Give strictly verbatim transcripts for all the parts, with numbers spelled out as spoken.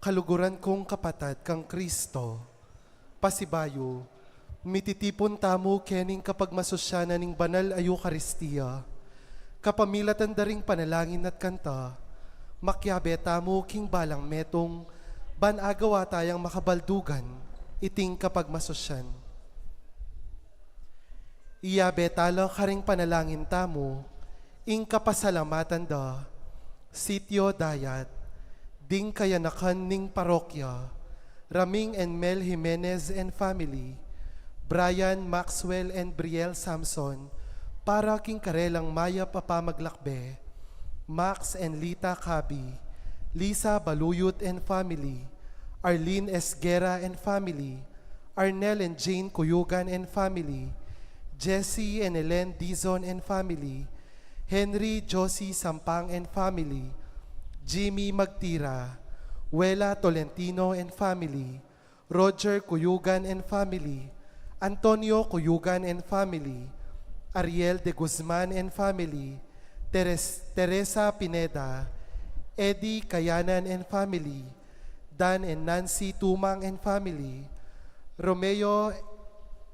Kaluguran kung kapatad kang Kristo, pasibayu, mititipun tamu kening kapagmasusyanan ning banal a Eukaristia. Kapamilatan da ring panalangin at kanta, makiabe tamu king balang metung, ban agawa tayang makabaldugan iting kapagmasusyan. Iyabe tala karing panalangin tamu, ing kapasalamatan da, Sitio Dayat, ding kayanakan ning parokya, Raming and Mel Jimenez and family, Brian, Maxwell, and Brielle Samson, para king karelang mayap a pamaglakbe, Max and Lita Cabi, Lisa Baluyut and family, Arlene Esguerra and family, Arnel and Jane Cuyugan and family, Jesse and Helen Dizon and family, Henry Josie Sampang and family, Jimmy Magtira, Wela Tolentino and family, Roger Cuyugan and family, Antonio Cuyugan and family, Ariel de Guzman and family, Teres-, Teresa Pineda, Eddie Kayanan and family, Dan and Nancy Tumang and family, Romeo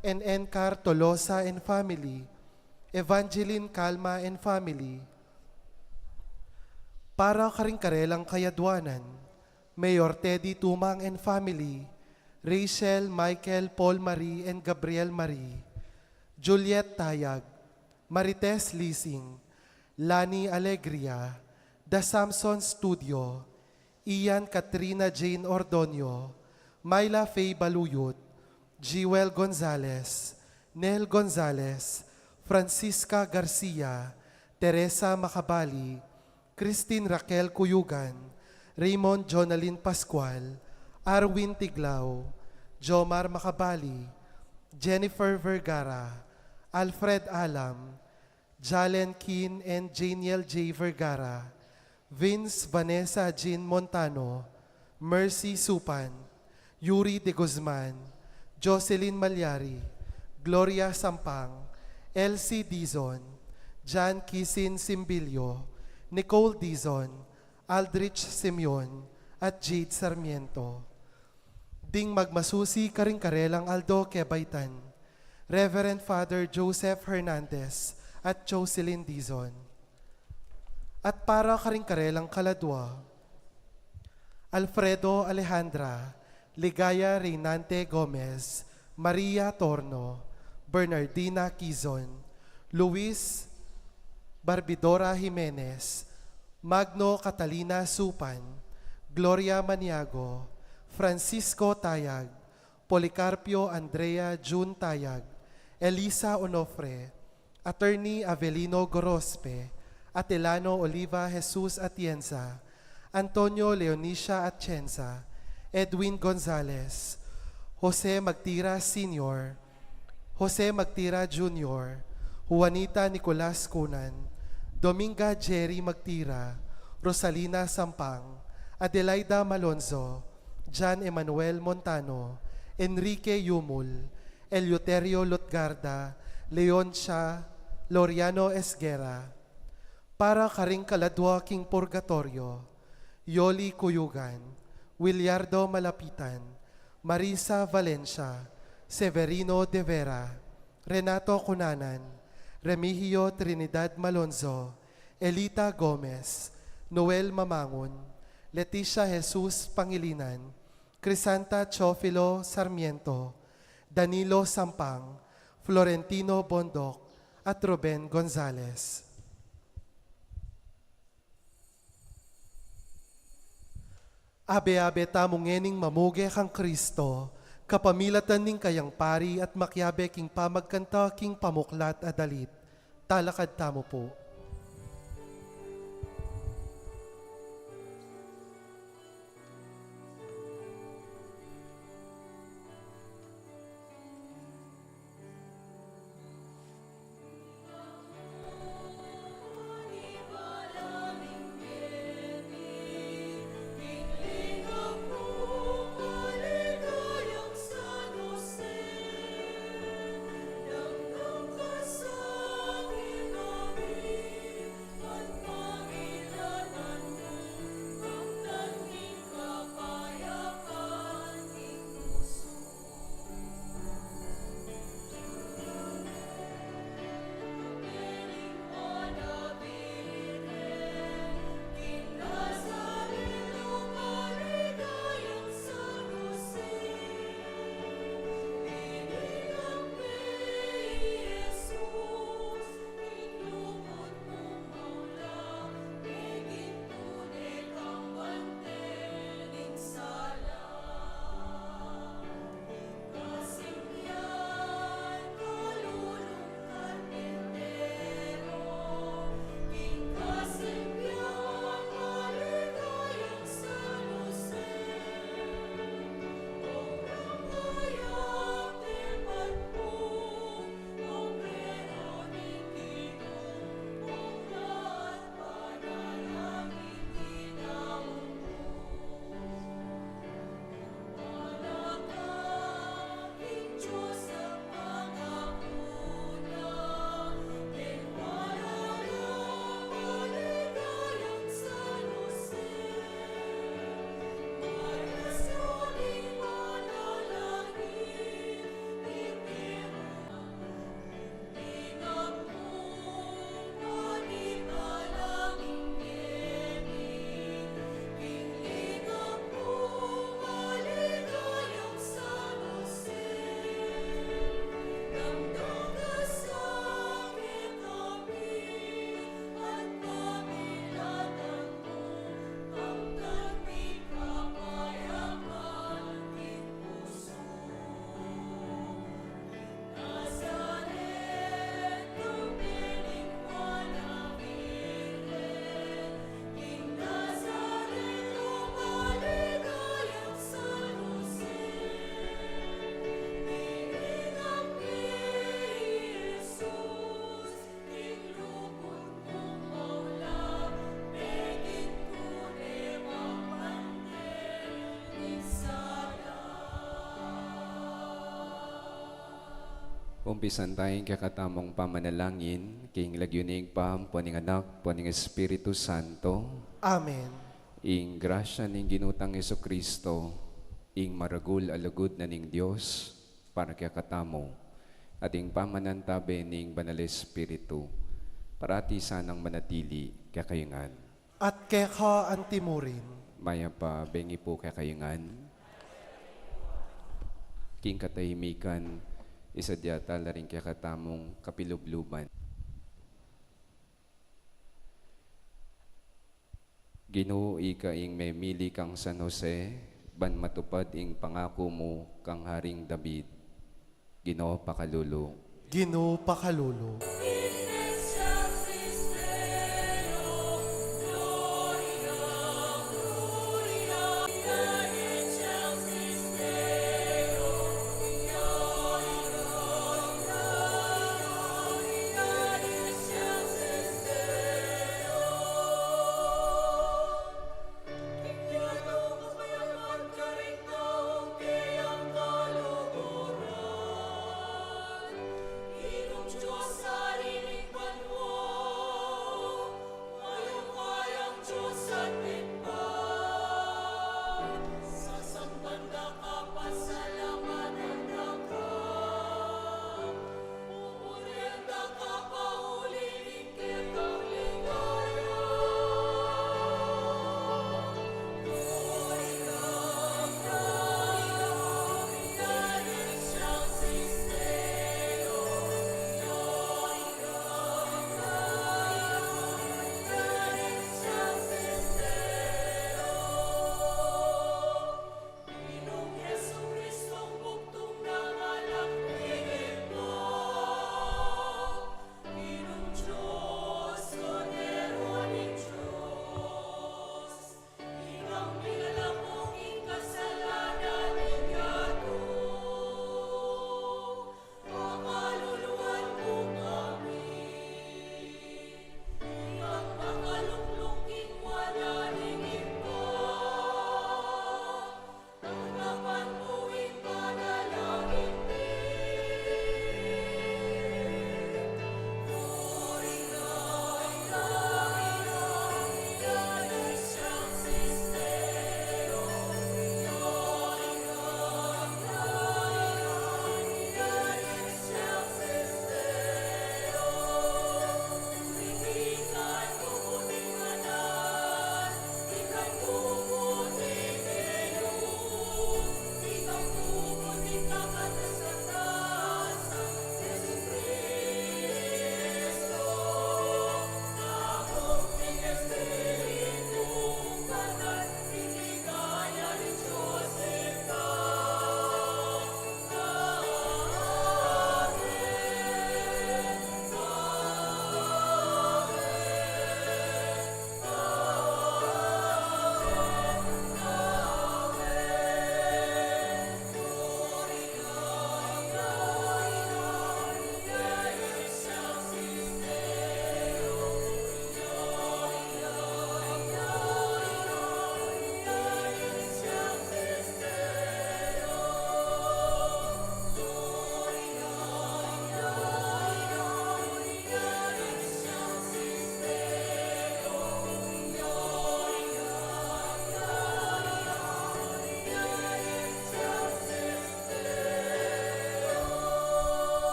and Encar Tolosa and family, Evangeline Calma and family. Para karing karelang kayadwanan, Mayor Teddy Tumang and family, Rachel, Michael, Paul Marie, and Gabriel Marie, Juliet Tayag, Marites Lising, Lani Alegria, The Samson Studio, Ian Katrina Jane Ordonio, Myla Faye Baluyut, Jewel Gonzalez, Nel Gonzalez, Francisca Garcia, Teresa Macabali, Christine Raquel Cuyugan, Raymond Jonalyn Pascual, Arwin Tiglao, Jomar Macabali, Jennifer Vergara, Alfred Alam, Jalen Keane and Janiel J Vergara, Vince Vanessa Jean Montano, Mercy Supan, Yuri de Guzman, Jocelyn Malyari, Gloria Sampang, Elsie Dizon, John Kisin Simbilio, Nicole Dizon, Aldrich Simeon, at Jade Sarmiento. Ding magmasusi karing karelang aldo kebaitan, Reverend Father Joseph Hernandez at Jocelyn Dizon. At para karing karelang kaladwa, Alfredo Alejandra, Ligaya Reynante Gomez, Maria Torno, Bernardina Quizon, Luis Barbidora Jimenez, Magno Catalina Supan, Gloria Maniago, Francisco Tayag, Policarpio Andrea Jun Tayag, Elisa Onofre, Attorney Avelino Gorospe, Atelano Oliva Jesus Atienza, Antonio Leonicia Atienza, Edwin Gonzalez, Jose Magtira Senior, Jose Magtira Junior, Juanita Nicolas Cunan, Dominga Jerry Magtira, Rosalina Sampang, Adelaida Malonzo, John Emmanuel Montano, Enrique Yumul, Eleuterio Lutgarda, Leoncia, Loriano Esguerra. Para karing kaladwa king purgatorio, Yoli Cuyugan, Williardo Malapitan, Marisa Valencia, Severino de Vera, Renato Cunanan, Remigio Trinidad Malonzo, Elita Gomez, Noel Mamangun, Leticia Jesus Pangilinan, Crisanta Teofilo Sarmiento, Danilo Sampang, Florentino Bondoc, at Ruben Gonzalez. Abe-abe tamu ngening mamuge kang Kristo, kapamilatan ning kayang pari at makiabe king pamagkanta king pamuklat a dalit. Talakad tamu pu. Umpisan taya ing kekatamung pamanalangin, king lagyu ning Ibpa, ampo ning Anak, ampo ning Espiritu Santo. Amen. Ing grasya ning Ginu tang Jesucristo, ing maragul a lugud na ning Dios para kekatamu, at ing pamanantabe ning Banal Espiritu, parati sanang manatili kekayu ngan. At keka antimurin. Mayap a bengi pu kekayu ngan. King katahimikan, isadya tala ring kekatamung kapilubluban. Ginu, ika ing memili kang San Jose, ban matupad ing pangaku mu kang Haring David. Ginu, pakalulu. Ginu, pakalulu.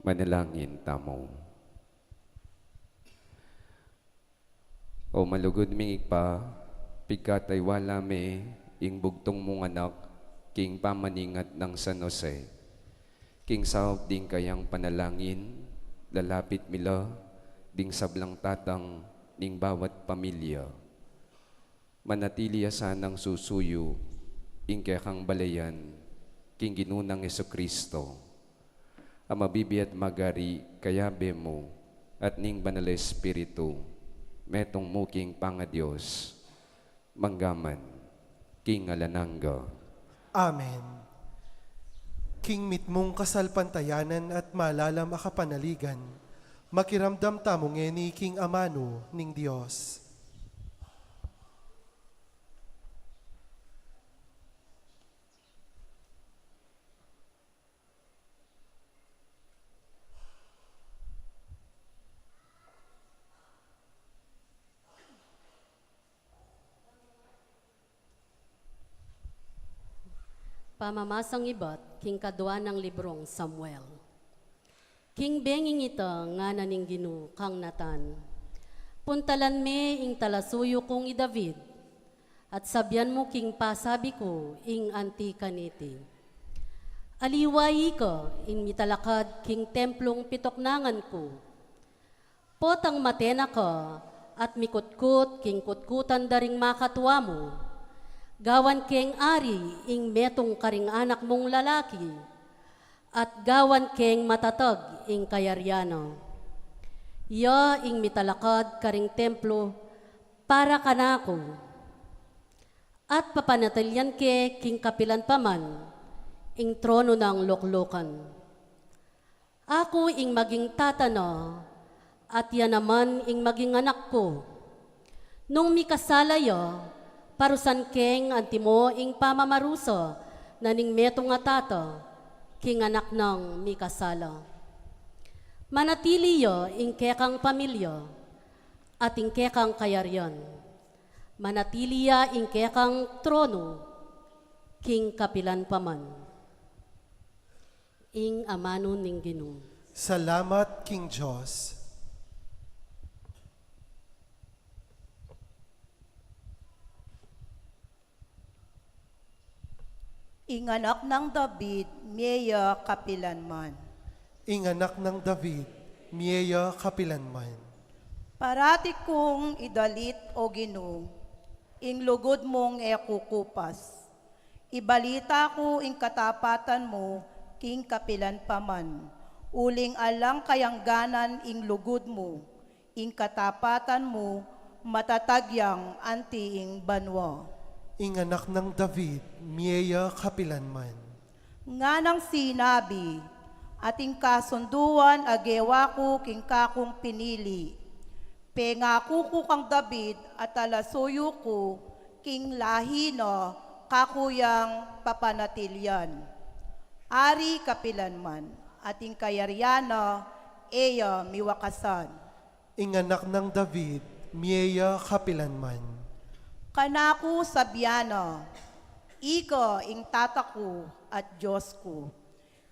Manalangin tamu. O malugud ming Ibpa, pigkatiwala mi ing bugtung mung anak king pamaningat nang San Jose. King saup ding kayang panalangin, lalapit mi la ding sablang tatang ning bawat pamilya. Manatili ya sanang susuyu ing kekang balayan king Ginu nang Jesucristo, a mabibie at magari kayabe mu at ning Banal a Espiritu, metung mu king pangaDios, mangga man king alang angga. Amen. King mitmung kasalpantayanan at malalam a kapanaligan, makiramdam tamu ngeni king amanu ning Dios. Pamamasang ibat king kadua nang librong Samuel. King benging ita, ngana ning Ginu kang Natan, puntalan me ing talasuyu kung i David, at sabian mu king pasabi ku ing anti kaniti, aliwa ika ing mitalakad king templung pitoknangan ku. Potang mate na ka at mikutkut king kutkutan da ring makatua mu, gawan keng ari ing metung karing anak mung lalaki, at gawan keng matatag ing kayarian na. Iya ing mitalakad karing templo para kanaku, at papanatilian ke king kapilan pa man ing trono nang luklukan. Aku ing maging tata na, at iya naman ing maging anak ku. Nung mikasala ya, parusan keng antimo ing pamamarusa na ning metung a tata king anak nang mikasala. Manatili ya ing kekang pamilya at ing kekang kayarian. Manatili ya ing kekang trono king kapilan pa man. Ing amanu ning Ginu. Salamat king Dios. Ing anak nang David, mie ya kapilan man. Ing anak nang David, mie ya kapilan man. Parati kung idalit, O Ginu, ing lugud mung e kukupas. Ibalita ku ing katapatan mu king kapilan pa man, uling alang kayangganan ing lugud mu, ing katapatan mu matatag yang anti ing banua. Ing anak nang David, mie ya kapilan man. Nganang sinabi, ating kasunduan a gewa ku king kakung pinili. Pengaku ku kang David a talasuyu ku king lahi na, kaku yang papanatilian. Ari kapilan man, ating kayarian na e ya miwakasan. Ing anak nang David, mie ya kapilan man. Kanaku sabian na, ika ing tata ku at Dios ku.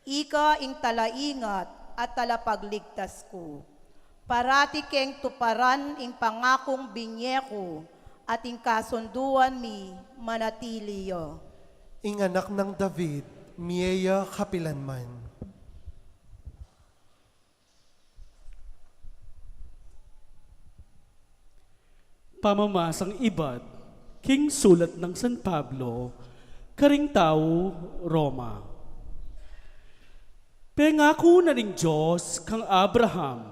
Ika ing talaingat at talapagligtas ku. Parati keng tuparan ing pangakung binye ku, at ing kasunduan mi manatili ya. Ing anak nang David, mie ya kapilan man. Pamamasang ibat king sulat nang San Pablo karing tau Roma. Pengaku na ning Dios kang Abraham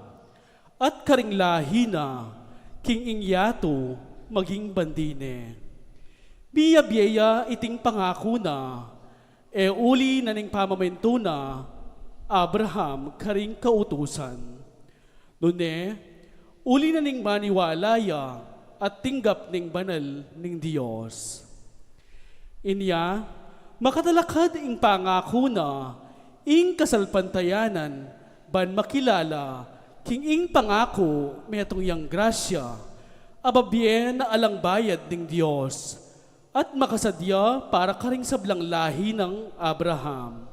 at karing lahi na king ing yatu maging bandi ne. Miyabie ya iting pangaku na, e uli na ning pamamintu na Abraham karing kautusan. Nune, uli na ning maniwala ya at tinggap ning banal ning Dios. Inya, makatalakad ing pangaku na ing kasalpantayanan ban makilala king ing pangaku metung yang grasya a babie na alang bayad ning Dios at makasadya para karing sablang lahi nang Abraham.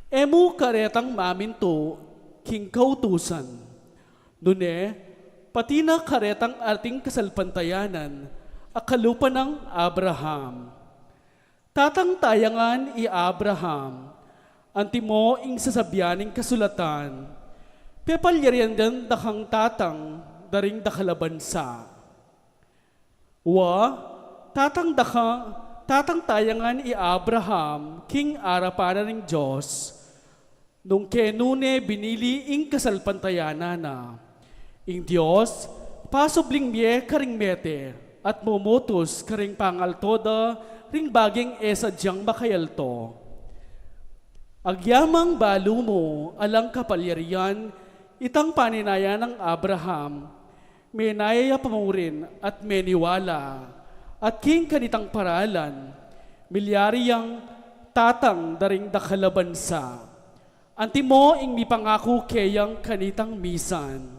E mu karetang mamintu king kautusan, nune pati na karetang ating kasalpantayanan a kalupa nang Abraham. Tatang tayangan i Abraham, antimo ing sasabian ning kasulatan, pepalyarian da kang tatang da ring dakal a bansa. Wa, tatang daka, tatang tayangan i Abraham king arapan na ning Dios, nung kenu ne binili ing kasalpantayanan na. Ing Dios, pasubling mie karing mete at mumutus karing pangalto da ring baging e sadyang makayalto. Agyamang balu mu alang kapalyarian itang paninaya nang Abraham, menaya ya pa mu rin at meniwala, at king kanitang paralan, milyari yang tatang da ring dakal a bansa. Antimo ing mipangaku keyang kanitang misan,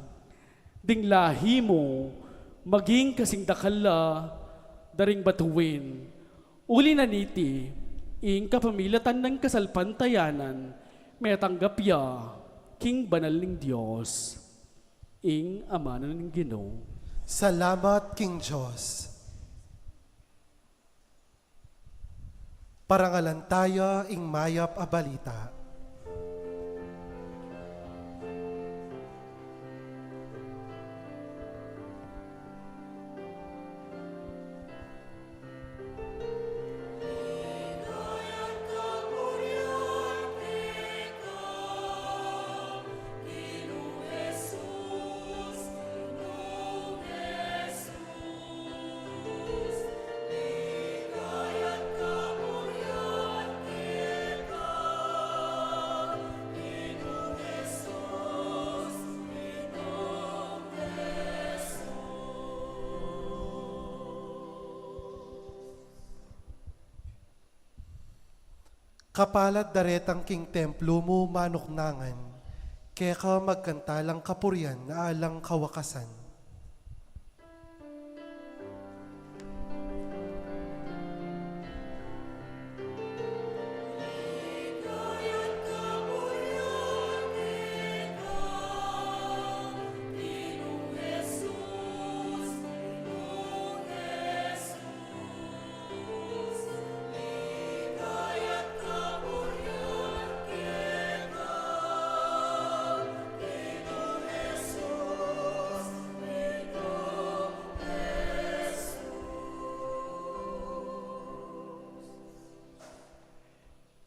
ding lahi mu maging kasing dakal la da ring batuin. Uli na niti, Ing kapamilatan ning kasalpantayanan, metanggap ya king banal ning Dios, ing Ama na ning Ginu. Salamat king Dios. Parangalan taya ing mayap a balita. Kapalad daretang king templu mu, manuknangan, keka magkantalang kapurian a alang kawakasan.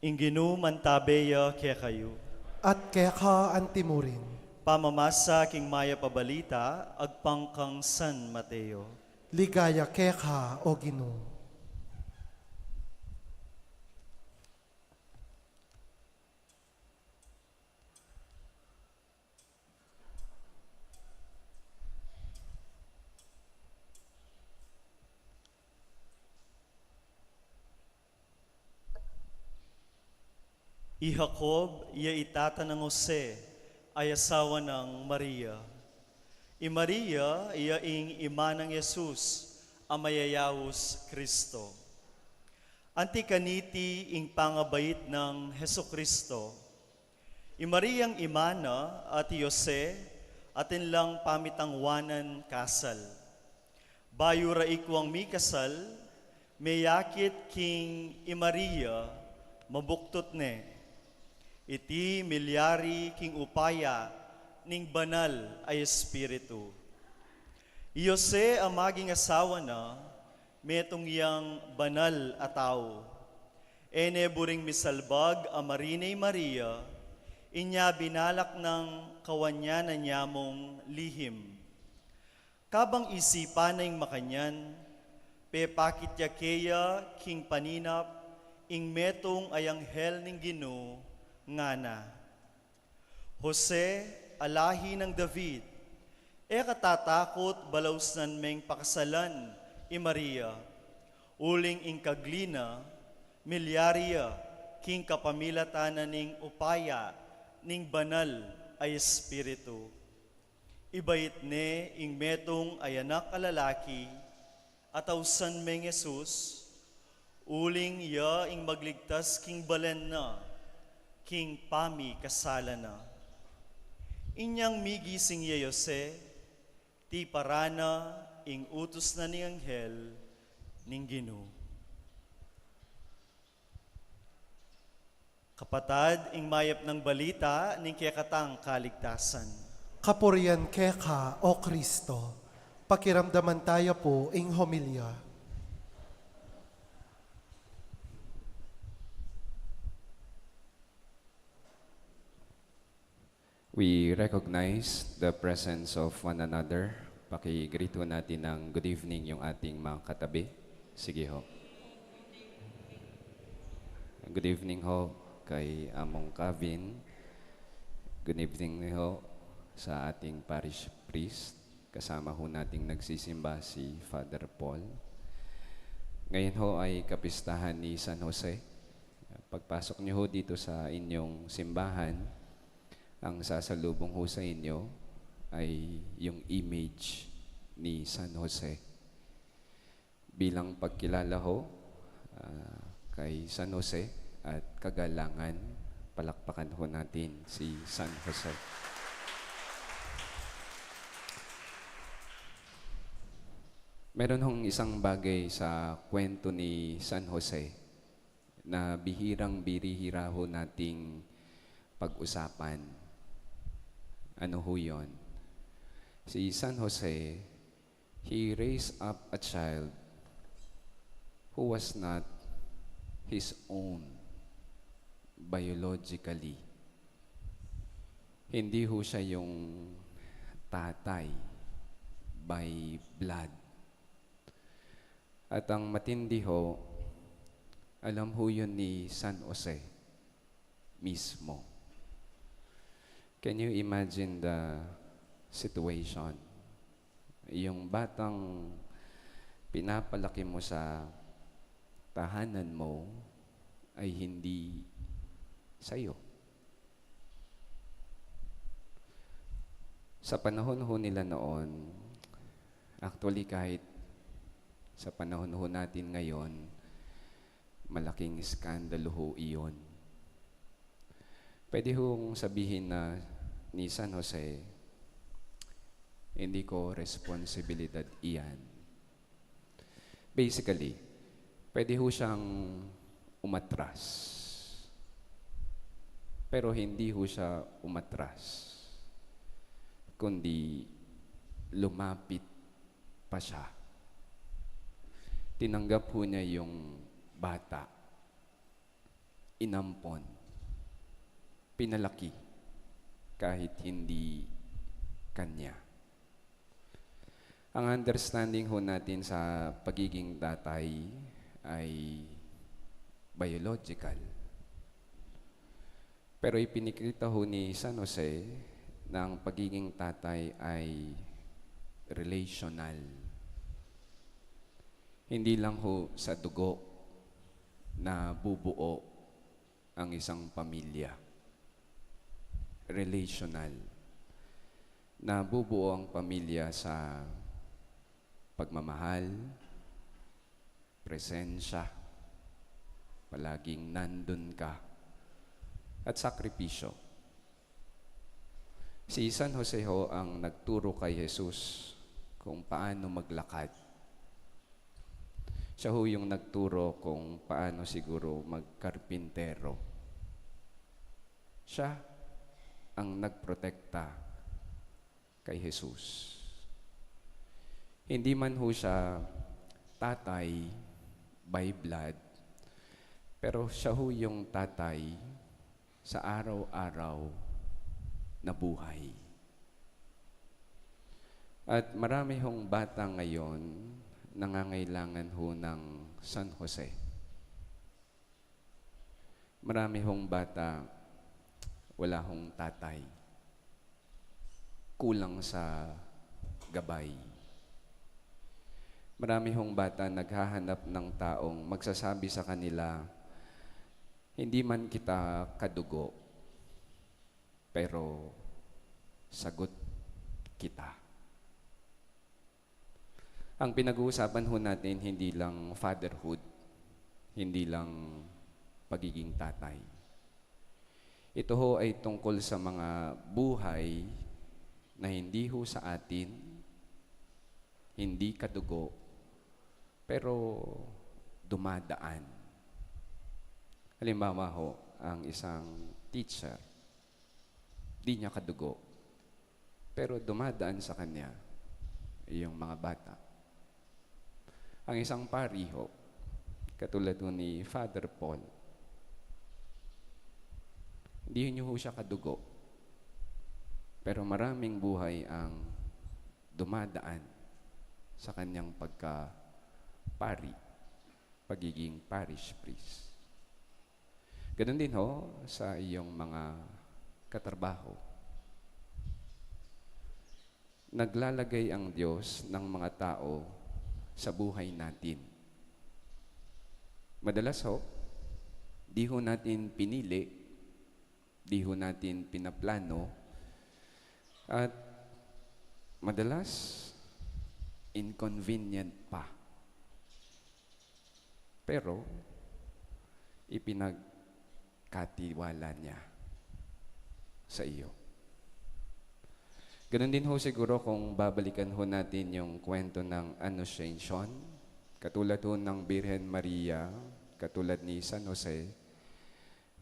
Ing Ginu mantabe ya kekayu. At keka antimurin. Pamamasa king mayap a balita agpang kang San Mateo. Ligaya keka, O Ginu. I Jacob ya i tata nang Jose, a asawa nang Maria. I Maria ya ing ima nang Jesus, a mayayaus Kristo. Anti kaniti ing pangabait nang Jesucristo. I Mariang ima na at i Jose atin lang pamitangwanan kasal. Bayu ra ikwang mikasal, meyakit king i Maria, mabuktut ne. Iti milyari king upaya ning Banal a Espiritu. I Jose a maging asawa na, metung yang banal a tau. E ne buring misalbag a marine i Maria, inya binalak nang kawanyanan ya mung lihim. Kabang isipan na ing makanyan, pepakit ya keya king paninap ing metung a anghel ning Ginu, ngana: Jose, a lahi nang David, e ka tatakut balausnan meng pakasalan i Maria, uling ing kagli na, milyari ya king kapamilatan na ning upaya ning Banal a Espiritu. Ibait ne ing metung a anak a lalaki, a tausan meng Jesus, uling ya ing magligtas king balen na, king pamikasalan na. Inyang migising ya i Jose, tiparan na ing utus na ning anghel ning Ginu. Kapatad, ing mayap nang balita ning kekatang kaligtasan. Kapurian keka, O Kristo. Pakiramdaman taya pu ing homilya. We recognize the presence of one another. Pakigreet ho natin ng good evening yung ating mga katabi. Sige ho. Good evening ho kay Among Kavin. Good evening ho sa ating parish priest. Kasama ho nating nagsisimba si Father Paul. Ngayon ho ay kapistahan ni San Jose. Pagpasok niyo ho dito sa inyong simbahan, ang sasalubong ho sa inyo ay yung image ni San Jose. Bilang pagkilala ho, ah, Kay San Jose at kagalangan, palakpakan ho natin si San Jose. Meron hong isang bagay sa kwento ni San Jose na bihirang-bihira ho nating pag-usapan. Ano ho yun? Si San Jose, he raised up a child who was not his own biologically. Hindi ho siya yung tatay by blood. At ang matindi ho, alam ho yun ni San Jose mismo. Can you imagine the situation? Yung batang pinapalaki mo sa tahanan mo ay hindi sa'yo. Sa panahon ho nila noon, actually, kahit sa panahon ho natin ngayon, malaking iskandalo ho iyon. Pwede hong sabihin na ni San Jose, "Hindi ko responsibilidad iyan." Basically, pwede ho siyang umatras. Pero hindi ho siya umatras, kundi lumapit pa siya. Tinanggap ho niya yung bata, inampon, pinalaki kahit hindi kanya. Ang understanding ho natin sa pagiging tatay ay biological. Pero ipinikita ho ni San Jose na ang pagiging tatay ay relational. Hindi lang ho sa dugo nabubuo ang isang pamilya. Relational. Nabubuo ang pamilya sa pagmamahal, presensya, palaging nandun ka, at sakripisyo. Si San Jose ho ang nagturo kay Jesus kung paano maglakad. Siya ho yung nagturo kung paano siguro magkarpintero. Siya ang nagprotekta kay Jesus. Hindi man ho siya tatay by blood, pero siya ho yung tatay sa araw-araw na buhay. At marami hong bata ngayon nangangailangan ho ng San Jose. Marami hong bata, wala hong tatay. Kulang sa gabay. Marami hong bata naghahanap ng taong magsasabi sa kanila, "Hindi man kita kadugo, pero sagot kita." Ang pinag-uusapan ho natin, hindi lang fatherhood, hindi lang pagiging tatay. Ito ho ay tungkol sa mga buhay na hindi ho sa atin, hindi kadugo, pero dumadaan. Halimbawa ho, ang isang teacher, di niya kadugo, pero dumadaan sa kanya yung mga bata. Ang isang pari ho, katulad ho ni Father Paul, di niyo ho siya kadugo, pero maraming buhay ang dumadaan sa kanyang pagka-pari, pagiging parish priest. Ganun din ho sa iyong mga katrabaho. Naglalagay ang Diyos ng mga tao sa buhay natin. Madalas ho, di ho natin pinili, di ho natin pinaplano, at madalas, inconvenient pa. Pero, ipinagkatiwala niya sa iyo. Ganun din ho siguro kung babalikan ho natin yung kwento ng Annunciation, katulad ho ng Birhen Maria, katulad ni San Jose,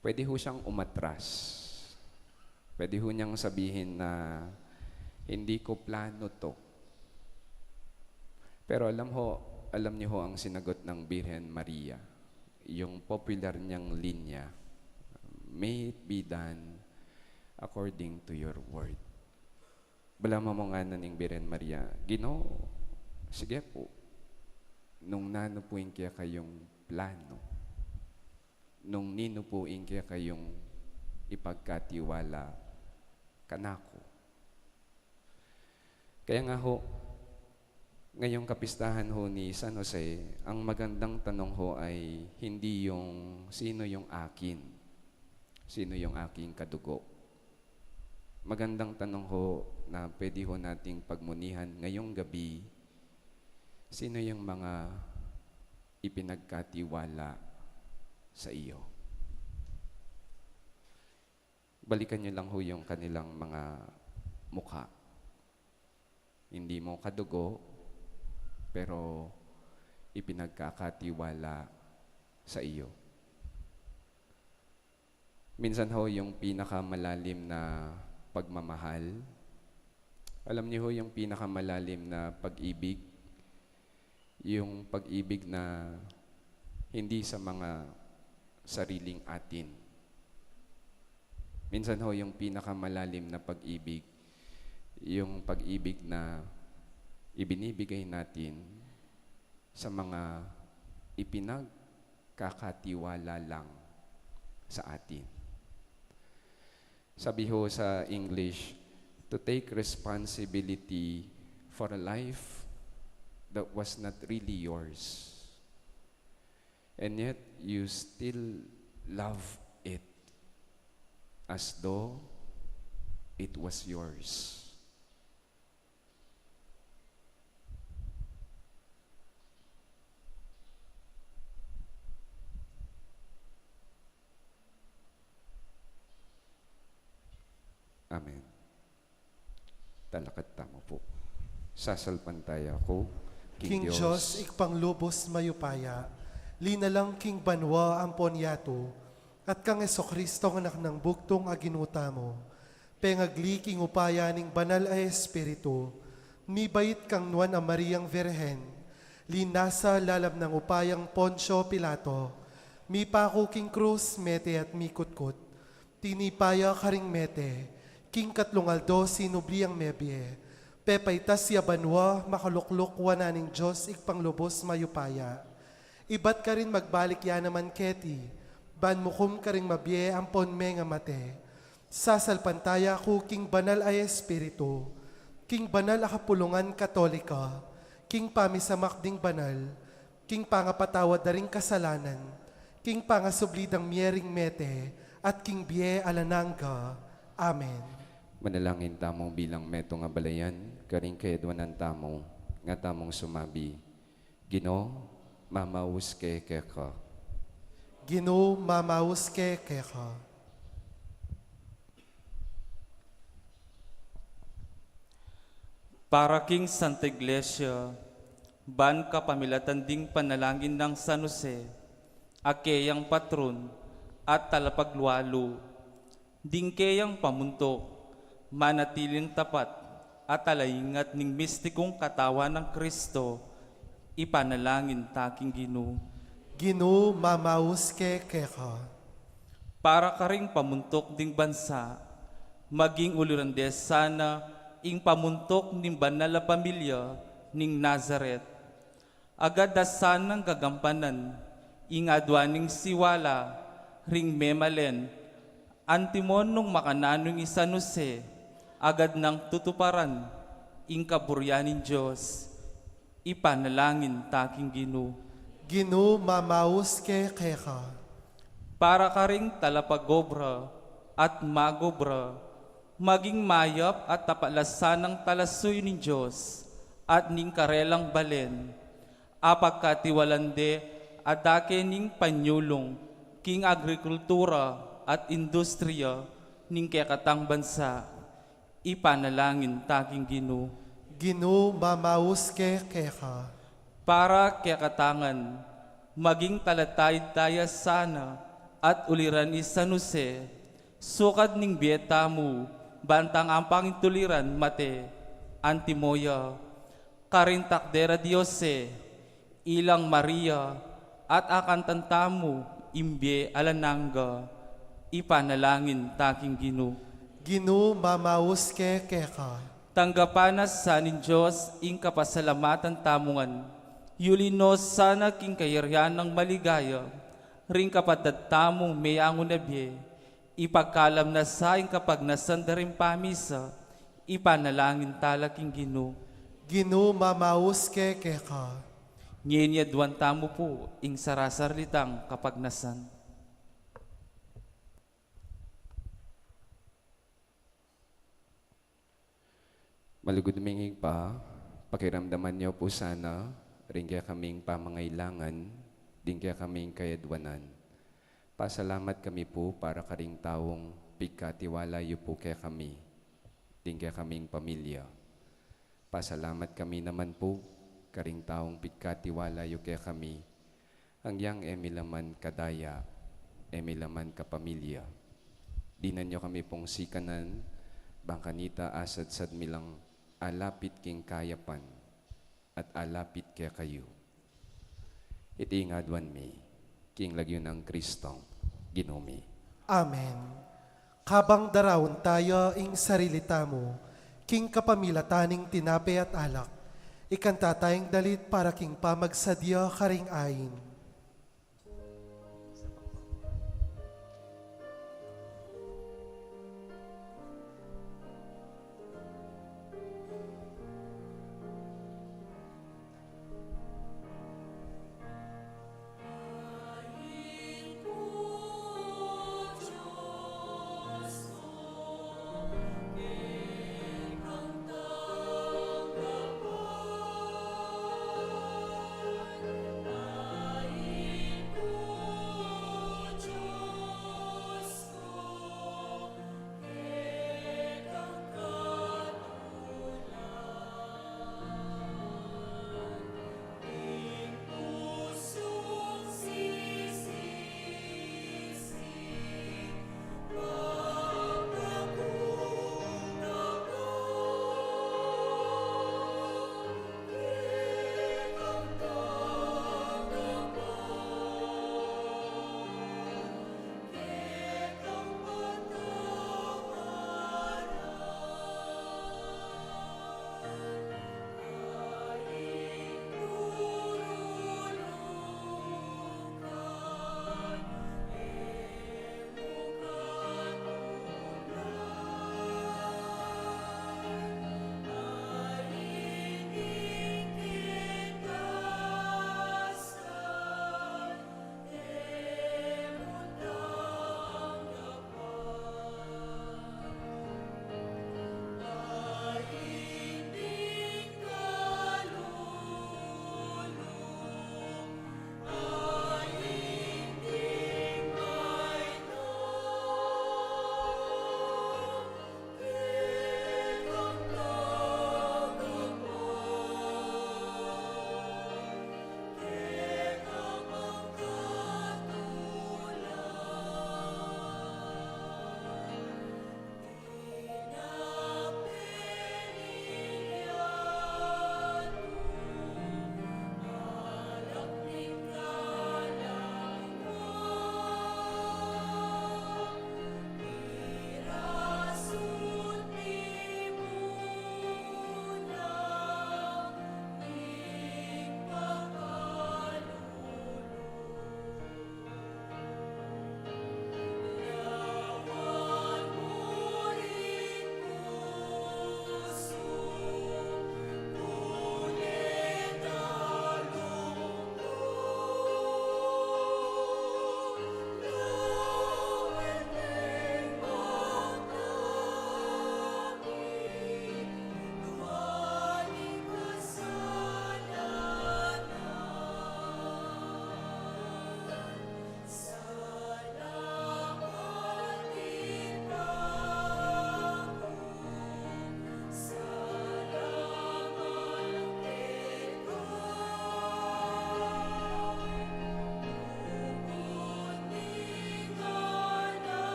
pwede ho siyang umatras. Pwede ho niyang sabihin na, "Hindi ko plano 'to." Pero alam ho, alam niyo ho ang sinagot ng Birhen Maria, yung popular niyang linya, "May it be done according to your word." Balamu mu ngana ning Birhen Maria, "Ginoo, sige po, nung nanu po ing kekayung plano, nung ninu po ing kekayung ipagkatiwala kanaku." Kaya nga ho, ngayong kapistahan ho ni San Jose, ang magandang tanong ho ay hindi yung sino yung akin, sino yung aking kadugo. Magandang tanong ho na pwede ho nating pagmunihan ngayong gabi, sino yung mga ipinagkatiwala sa iyo? Balikan niyo lang ho yung kanilang mga mukha. Hindi mo kadugo, pero ipinagkakatiwala sa iyo. Minsan ho, yung pinakamalalim na pagmamahal, alam niyo ho, yung pinakamalalim na pag-ibig, yung pag-ibig na hindi sa mga sariling atin. Minsan ho, yung pinakamalalim na pag-ibig, yung pag-ibig na ibinibigay natin sa mga ipinagkakatiwala lang sa atin. Sabi ho sa English, to take responsibility for a life that was not really yours. And yet, you still love it as though it was yours. Amen. Talakad tamu pu. Sasalpantaya ku king Dios, Ibpang lubus mayupaya, linalang king banua ampon yatu, at kang Jesucristo, Anak nang bugtung a Ginu tamu, pengagli king upaya ning Banal a Espiritu, mibait kang Nuan a Mariang Virgen, linasa lalam nang upayang Poncio Pilato, mipaku king krus, mete at mikutkut. Tinipa ya karing mete, king katlung aldo sinubli yang mebie, pepaitas ya banua, makalukluk wanan ning Dios Ibpang lubus mayupaya. Ibat karin magbalik ya naman keti, ban mukum karing mabie ampon mengamate. Sasalpantaya ku king Banal a Espiritu, king banal a kapulungan Katolika, king pamisamak ding banal, king pangapatawad da ring kasalanan, king pangasubli dang mie ring mete, at king bie alang angga. Amen. Manalangin tamu bilang metung a balayan, karing kayadwanan tamu, nga tamung sumabi, Ginu, mamaus ke keka. Ginu, mamaus ke keka. Para king Santa Iglesia, ban kapamilatan ding panalangin nang San Jose, a keyang patron at talapaglualu, ding keyang pamuntuk, manatiling tapat at alaingat ning mistikung katawan nang Kristo, ipanalangin ta king Ginu. Ginu, mamaus ke keka. Para karing pamuntuk ding bansa, maging uliran de sana ing pamuntuk ning banal a pamilya ning Nazaret. Agad da sanang gagampanan ing adwan ning siwala ring memalen, antimon nung makananu i San Jose, agad nang tutuparan ing kaburian ning Dios. Ipanalangin ta king Ginu. Ginu, mamaus ke keka. Para karing talapagobra at magobra, maging mayap at tapat la sanang talasuyu ning Dios at ning karelang balen, apagkatiwalan de a dake ning panyulung king agrikultura at industriya ning kekatang bansa. Ipanalangin ta king Ginu. Ginu, mamaus ke keka. Para kekatangan, maging talatayud taya sana at uliran i San Jose, sukad ning bie tamu, bantang ampang ing tuliran mate, antimo ya, karing takder a Diose, ilang Maria, at akantan tamu ing bie alang angga. Ipanalangin ta king Ginu. Ginu, mamaus ke keka. Tanggapan na sa ning Dios ing kapasalamatan tamu ngan. Yuli no sana king kayarian nang maligaya ring kapatad tamung meyangu na bie. Ipagkalam na sa ing kapagnasan da ring pamisa. Ipanalangin ta la king Ginu. Ginu, mamaus ke keka. Ngeni aduan tamu pu ing sarasarili tang kapagnasan. Malugud ming Ibpa, pakiramdaman yu pu sana ring kekaming pamangailangan, ding kekaming kayaduanan. Pasalamat kami pu para karing taung pigkatiwala yu pu kekami, ding kekaming pamilya. Pasalamat kami naman pu karing taung pigkatiwala yu kekami, angyang e mi la man kadaya, e mi la man kapamilya. Dinan yu kami pung sikanan, bang kanita asadsad mi lang alapit king kayapan at alapit kekayu. Iti ing aduan mi, king lagyu nang Kristong Ginu mi. Amen. Kabang daraun taya ing sarili tamu, king kapamilatan ning tinape at alak, ikanta taya ing dalit para king pamagsadya karing ain.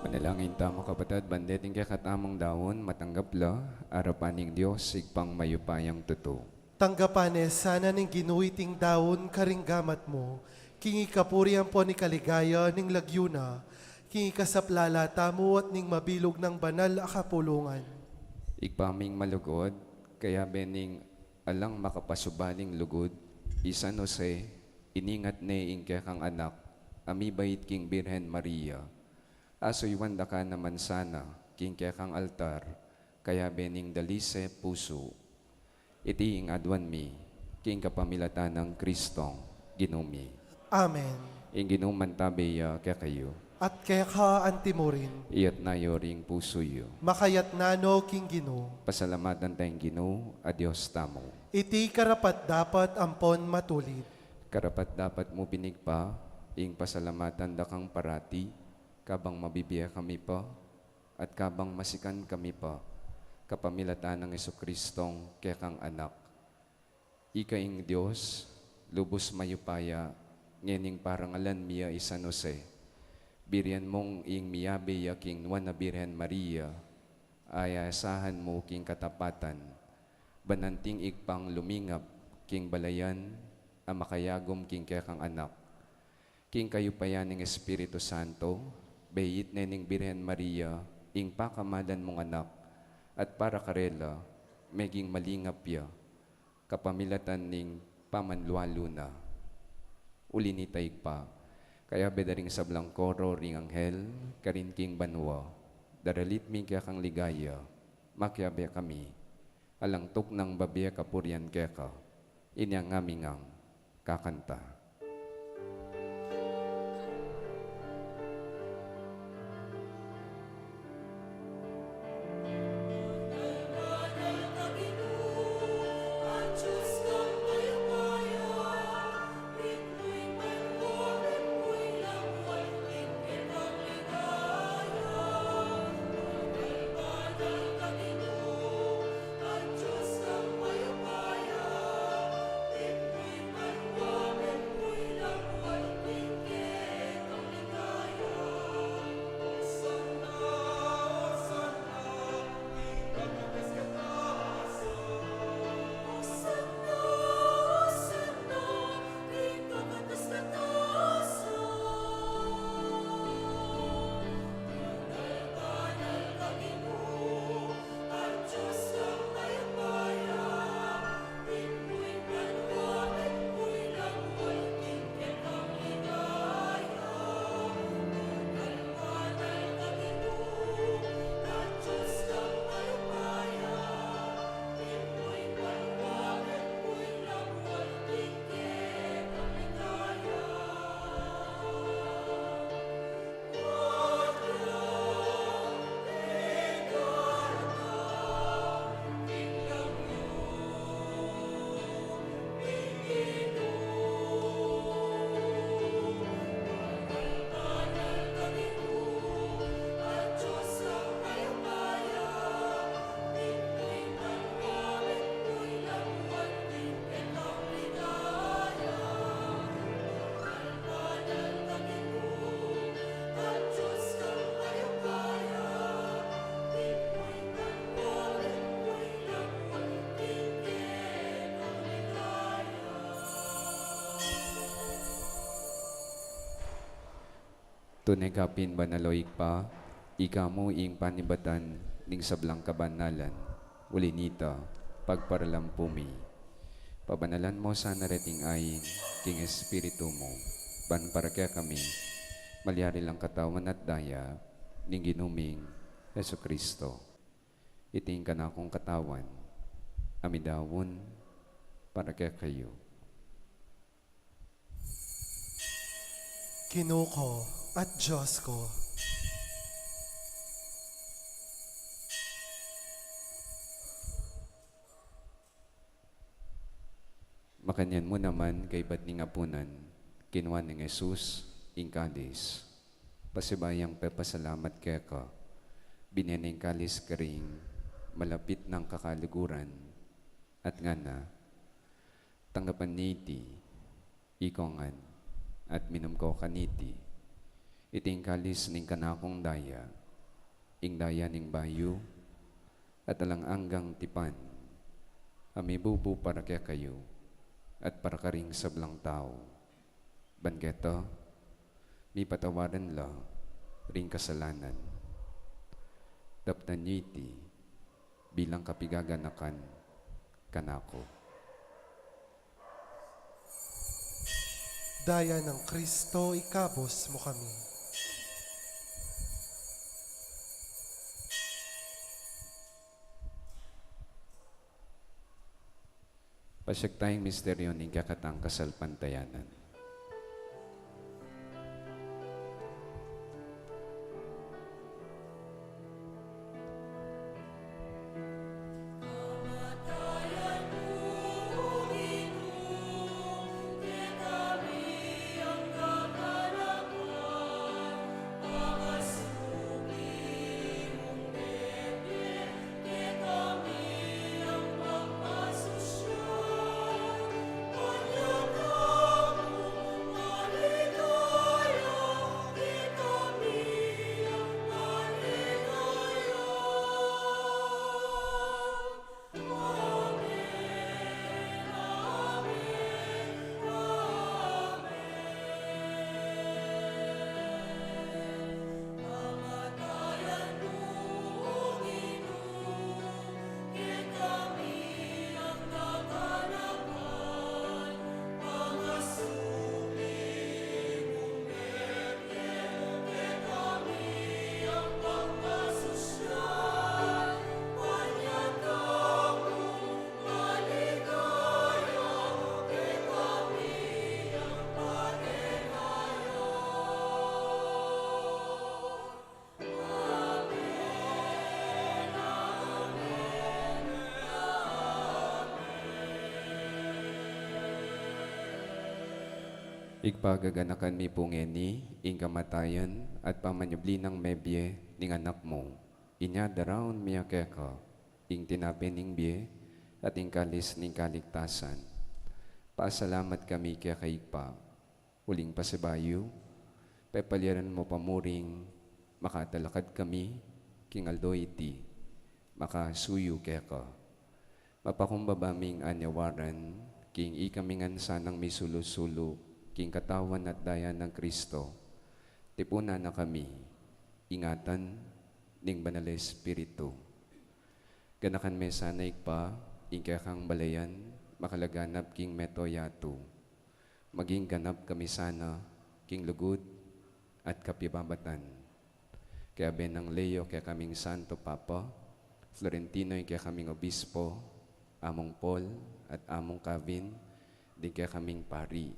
Manalangin tamu, kapatad, ban deting kekatamung daun, matanggap la arapan ning Dios, Ibpang mayupayang tutu. Tanggapan ne sana ning Ginu iting daun karing gamat mu, king ikapuri ampon ikaligaya ning lagyu na, king ikasaplala tamu at ning mabilug nang banal a kapulungan. Ibpa ming malugud, kayabe ning alang makapasubaling lugud, i San Jose, iningat ne ing kekang anak a mibait king Birhen Maria. Asuyuan da ka naman sana king kekang altar, kayabe ning dalise pusu. Iti ing aduan mi king kapamilatan nang Kristong Ginu mi. Amen. Ing Ginu mantabe ya kekayu. At keka antimurin. Iyatna yu ring pusu yu. Makayatna no king Ginu. Pasalamatan tang Ginu a Dios tamu. Iti karapat-dapat ampon matulid. Karapat-dapat mu pin, Ibpa, ing pasalamatan da kang parati, kabang mabibie kami pa, at kabang masikan kami pa, kapamilatan nang Jesucristong kekang Anak. Ika ing Dios, lubus mayupaya, ngening parangalan mi ya i San Jose. Birian mung ing miyabe ya king Nuan a Birhen Maria, aya asahan mu king katapatan, ban anting Ibpang lumingap king balayan a makayagum king kekang Anak. King kayupayan ning Espiritu Santo, beit ne ning Birhen Maria ing pakamalan mung Anak, at para karela, meging malingap ya, kapamilatan ning pamanlualu na. Uli nita, Ibpa, kayabe da ring sablang koro ring anghel karin king banua, daralit mi ing kekang ligaya, makiabe kami, alang tuknang babie kapurian keka, inya ngaming kakanta. Tune ka pin banal, o Ibpa, ika mu ing panibatan ning sablang kabanalan, uli nita, pagparalampu mi. Pabanalan mu sana reting ain king Espiritu mu, ban para kekami, malyari lang katawan at daya ning Ginu ming Jesucristo. Iti ing kanakung katawan, a midaun para kekayu. Ginu ku at Dios ku. Makanyan mu naman, kaybat ning apunan, kinua nang Jesus ing kalis, pasibayu yang pepasalamat keka, binie ne ing kalis karing malapit nang kakaluguran, at ngana, tanggapan ye iti, ikong ngan, at minum kayu kaniti, Iti ing kalis ning kanakung daya, ing daya ning bayu at alang anggang tipan, a mibubu para kekayu at para karing sablang tau. Ban keta, mipatawaran la ring kasalanan. Daptan yu iti bilang kapigaganakan kanaku. Daya nang Kristo, ikabus mu kami. Pasiag tayang misteryo ning kekatang kasalpantayanan. Ibpa, gaganakan mi pu ngeni ing kamatayan at pamanyubli nang mebie ning Anak mu. Inya daraun mi ya keka ing tinape ning bie at ing kalis ning kaligtasan. Pasalamat kami keka, Ibpa. Uling pasibayu, pepalyaran mu pa mu ring makatalakad kami king aldo iti, makasuyu keka. Mapakumbaba ming anyawaran king ikami ngan sanang misulu-sulu king katawan at daya nang Kristo. Tipunan na kami, ingatan ning Banal a Espiritu. Ganakan me sana, Ibpa, ing kekang balayan makalaganap king mabilug a yatu. Maging ganap kami sana king lugud at kapibabatan. Kayabe nang Leo, kekaming Santo Papa, Florentino, ing kekaming Obispo, Among Paul at Among Kevin, ding kekaming pari,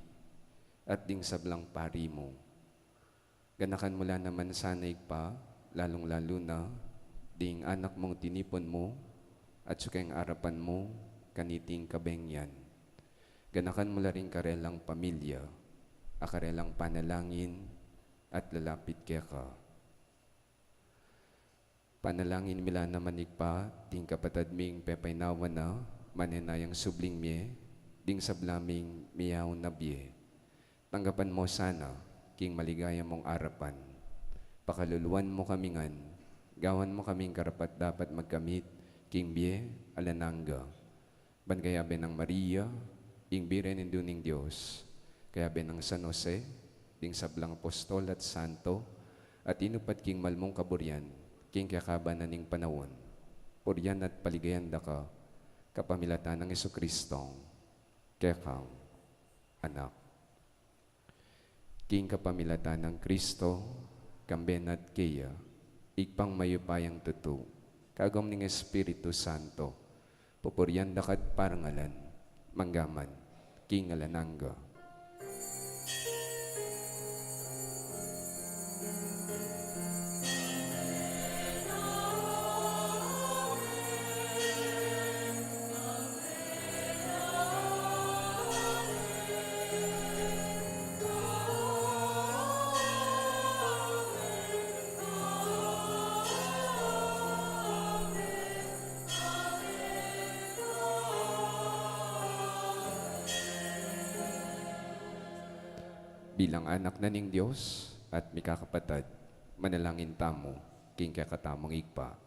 at ding sablang pari mu. Ganakan mu la naman sana, Ibpa, lalung-lalu na ding anak mung tinipun mu at sukeng arapan mu kaniting kabengian. Ganakan mu la ring karelang pamilya, a karelang panalangin at lalapit keka. Panalangin mi la naman, Ibpa, ding kapatad ming pepainawa na, manenayang subling mie, ding sabla ming miyaun na bie. Tanggapan mu sana king maligaya mung arapan. Pakaluluan mu kami ngan, gawan mu kaming karapat-dapat magkamit king bie alang angga. Ban kayabe nang Maria, ing Birhen Indu ning Dios, kayabe nang San Jose, ding sablang apostol at santo, at inupat king malmung kaburian king kekaban na ning panaun. Purian at paligayan da ka, kapamilatan nang Jesucristong kekang Anak. King kapamilatan nang Kristo, kambe na at keya, Ibpang mayupayang tutu, kagum ning Espiritu Santo, pupurian da ka at parangalan, mangga man king alang angga. Bilang anak na ning Dios, At mikakapatad, manalangin tamu king kekatamung Ibpa.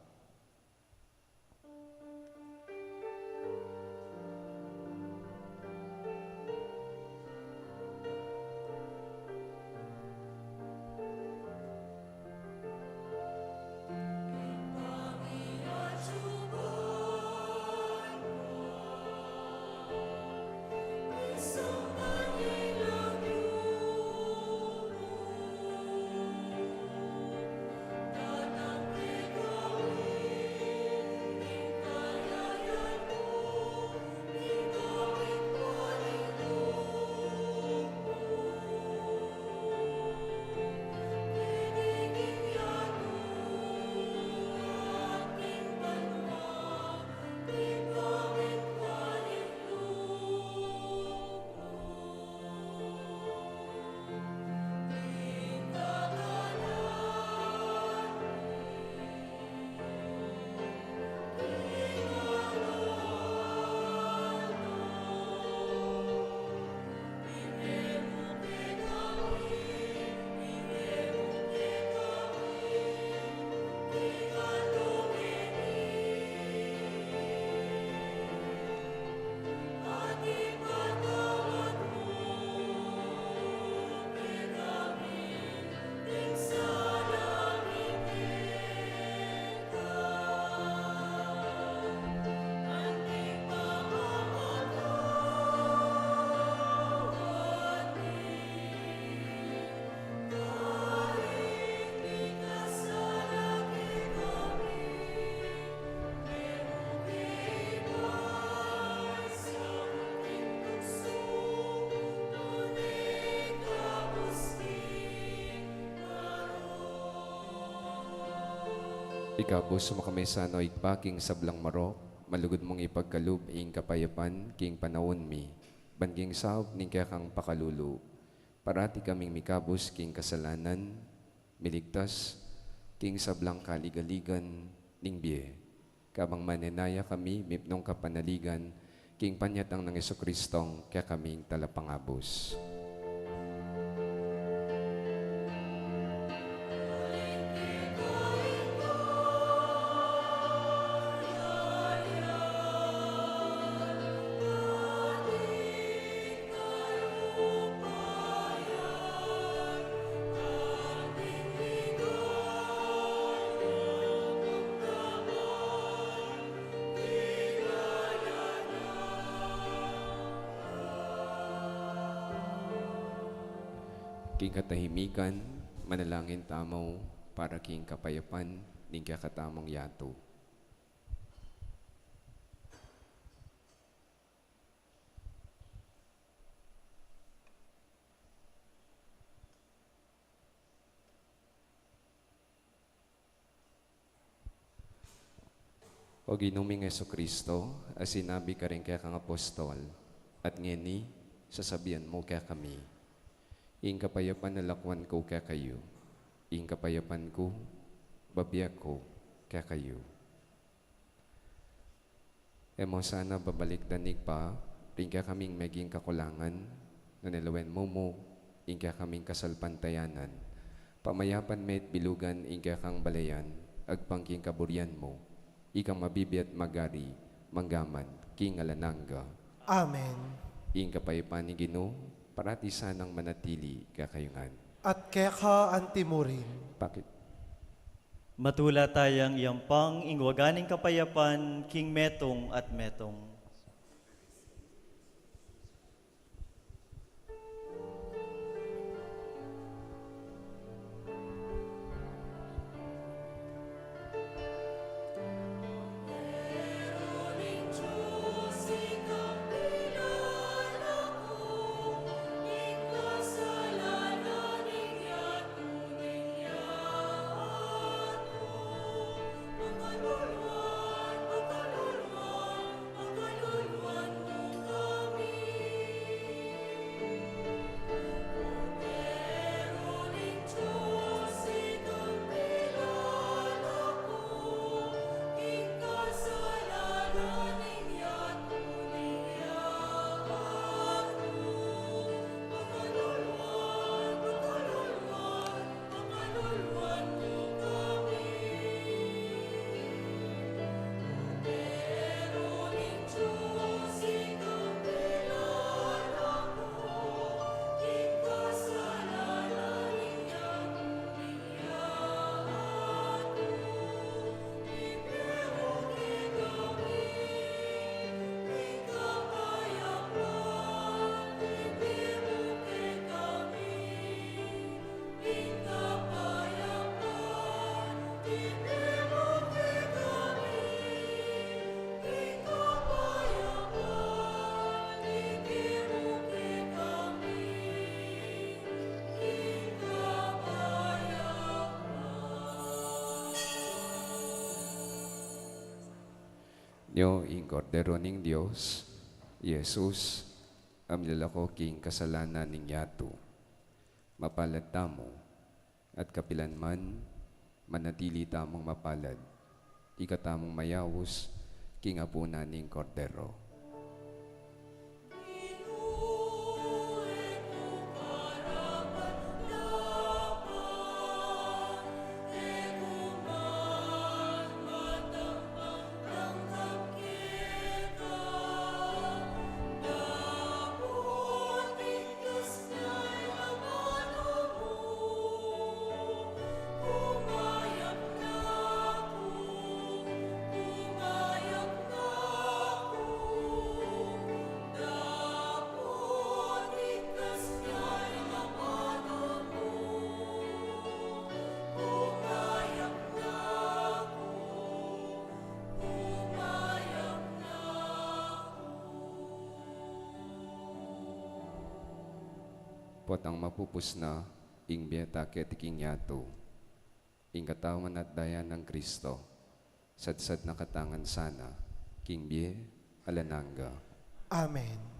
Ikabus mu kami sana, O Ibpa, king sablang marok, malugud mung ipagkalub ing kapayapan king panaun mi, ban king saup ning kekang pakalulu, parati kaming mikabus king kasalanan, miligtas king sablang kaligaligan ning bie. Kabang manenaya kami mipnung kapanaligan king panyatang nang Jesucristong kekaming Talapangabus. King katahimikan, manalangin tamu para king kapayapan ning kekatamung yatu. O Ginu ming Jesucristo, a sinabi karing kekang apostol, at ngeni, sasabian mu kekami, ing kapayapan a lakuan ku kekayu, ing kapayapan ku, bibie ku kekayu. E mu sana babalikdan, Ibpa, ring kekaming meging kakulangan, nune lawen mu mu ing kekaming kasalpantayanan. Pamayapan me't bilugan ing kekang balayan, agpang king kaburian mu, ikang mabibie at magari, mangga man king alang angga. Amen. Ing kapayapan ning Ginu, parati sanang manatili kekayu ngan. At keka anti mu rin. Bakit? Matula tayang iyampang ing waga ning kapayapan king metung at metung. Io ing Kordero ning Dios, i Jesus, a milalako king kasalanan ning yatu. Mapalad tamu, at kapilan man, manatili tamung mapalad, ika tamung mayaus king apunan ning Kordero. Potang mapupus na ing bie ta keti king yatu, ing katawan at daya nang Kristo, sadsad na katamu ngan sana, king bie alang angga. Amen.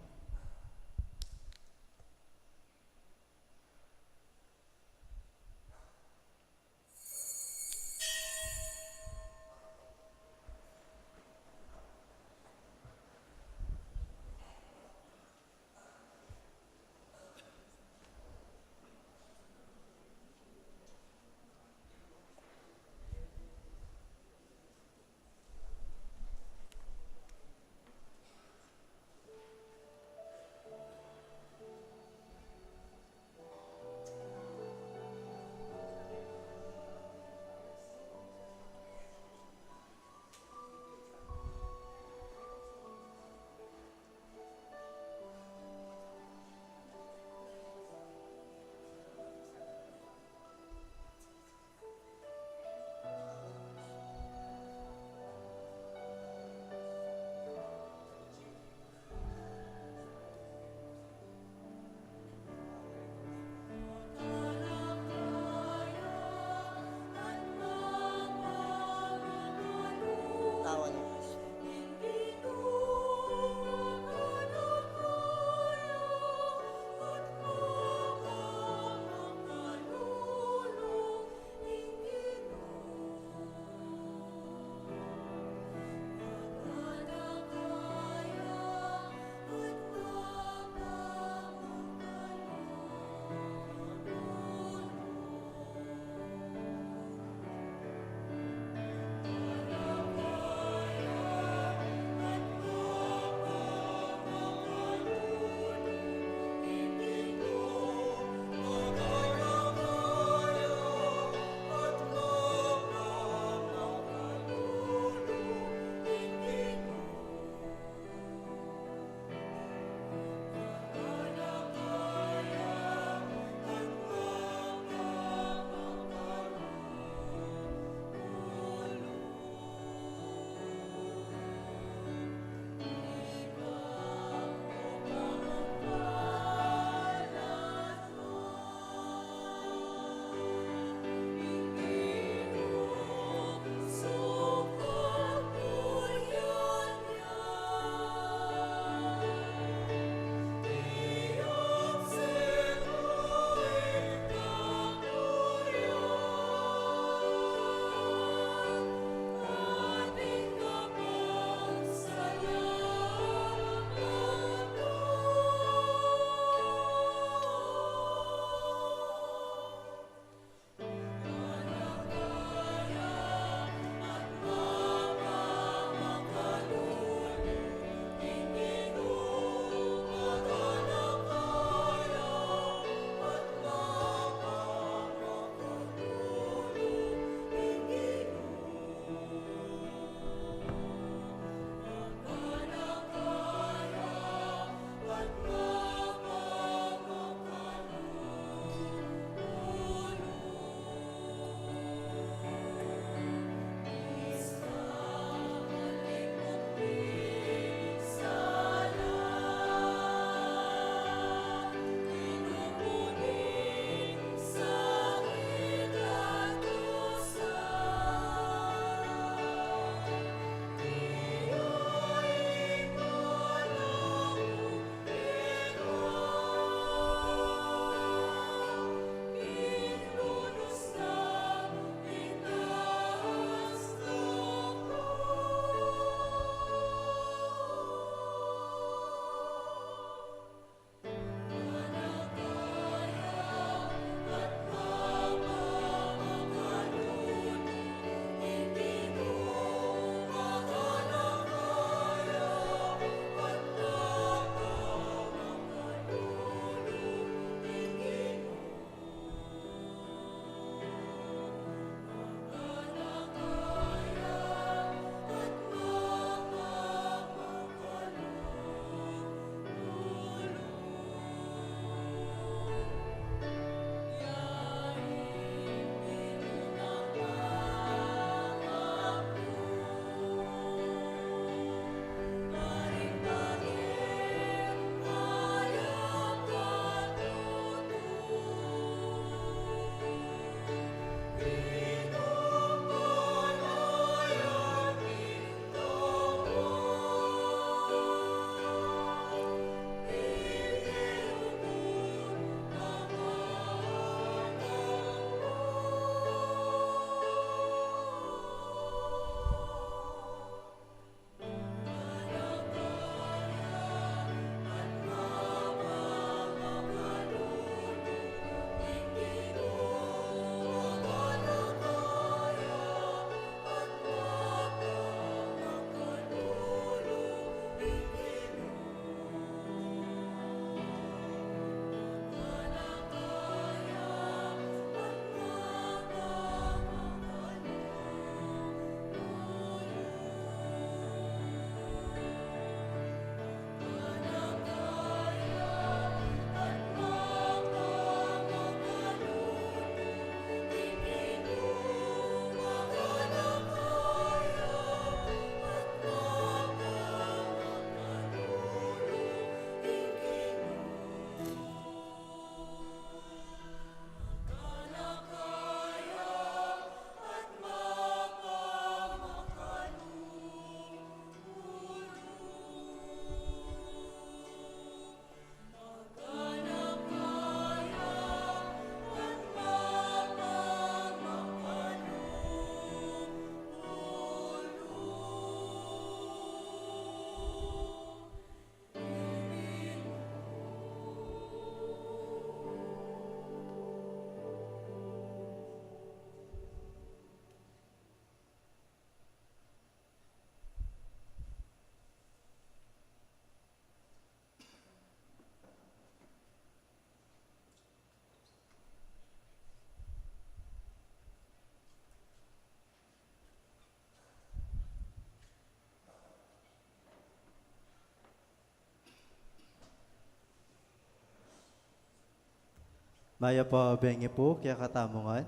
Aya pa, bengi pu kekatamu ngan.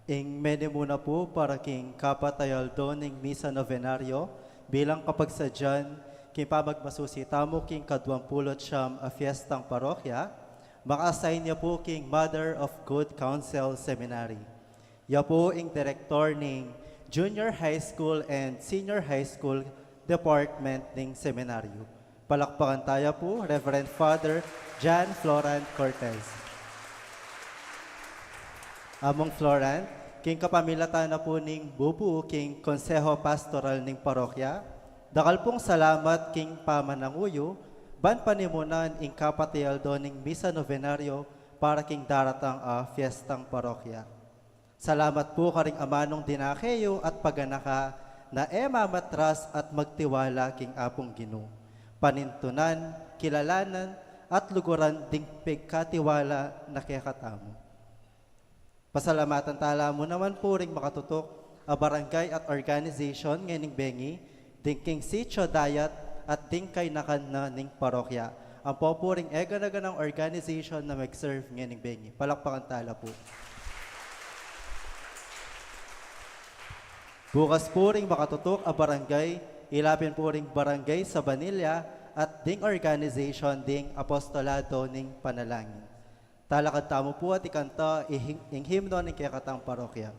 Ing menimuna pu para king kapat a aldo ning Misa Novenario bilang kapagsadyan king pamagmasusi tamu king kaduang pulu't siyam a fiestang parokya, maka-assign ya pu king Mother of Good Counsel Seminary. Ya pu ing direktor ning Junior High School and Senior High School Department ning seminaryo. Palakpakan taya pu, Reverend Father John Florant Cortez. Among Florant, king kapamilatan na pu ning bubu king Konseho Pastoral ning parokya, dakal pung salamat king pamananguyu ban panimunan ing kapat a aldo ning Misa Novenario para king daratang a fiestang parokya. Salamat pu karing amanung dinake yu at paganaka na e mamatras at magtiwala king Apung Ginu. Panintunan, kilalanan, at luguran ding pigkatiwala na kekatamu. Pasalamatan tala mu naman pu ring makatutuk a barangay at organization ngening bengi, ding king Sitio Dayat at ding kaynakan na ning parokya. Ampo pu ring egana-ganang organization na mag-serve ngening bengi. Palakpakan tala pu. Bukas pu ring makatutuk a barangay, ilapin pu ring Barangay Sabanilla at ding organization ding Apostolado ning Panalangin. Talakad tamu pu at ikanta ing himno ning kekatang parokya.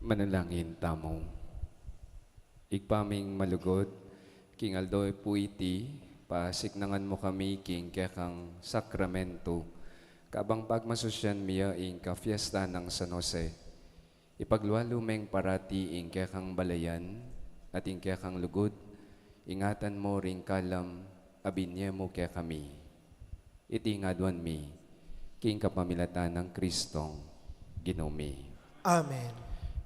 Manalangin tamu. Ibpa ming malugud, king aldo pu iti, pasiknangan mu kami king kekang sakramento, Tabang pagmasusyan mi ya ing kapiestan nang San Jose, ipaglualu meng parati ing kekang balayan at ing kekang lugud, ingatan mu ring kalam a binie mu kekami. Iti ing aduan mi king kapamilatan nang Kristong Ginu mi. Amen.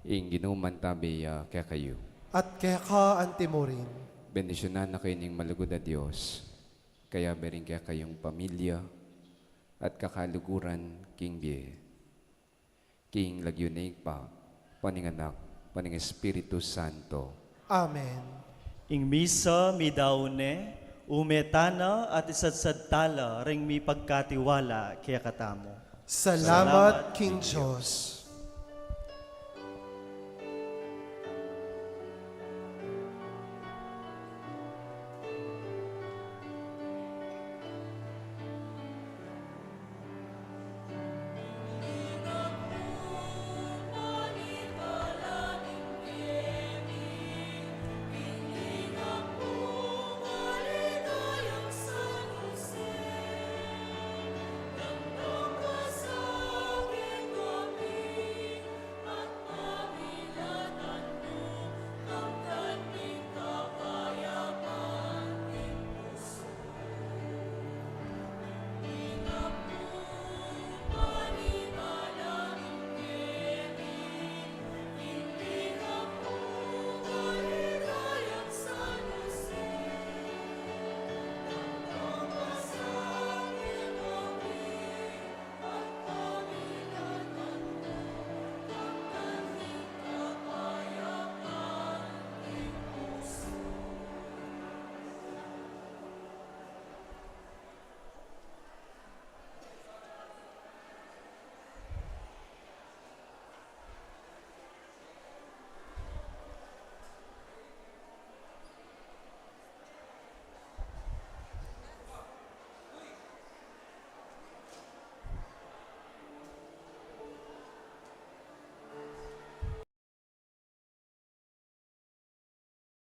Ing Ginu mantabe ya kekayu. At keka antimurin. Bendisyunan na kayu ning malugud a Dios, kayabe ring kekayung pamilya at kakaluguran king bie. King lagyu ning Ibpa, ning Anak, ning Espiritu Santo. Amen. Ing misa midaun ne, ume tana at isadsad tala ring mipagkatiwala kekatamu. Salamat king Dios.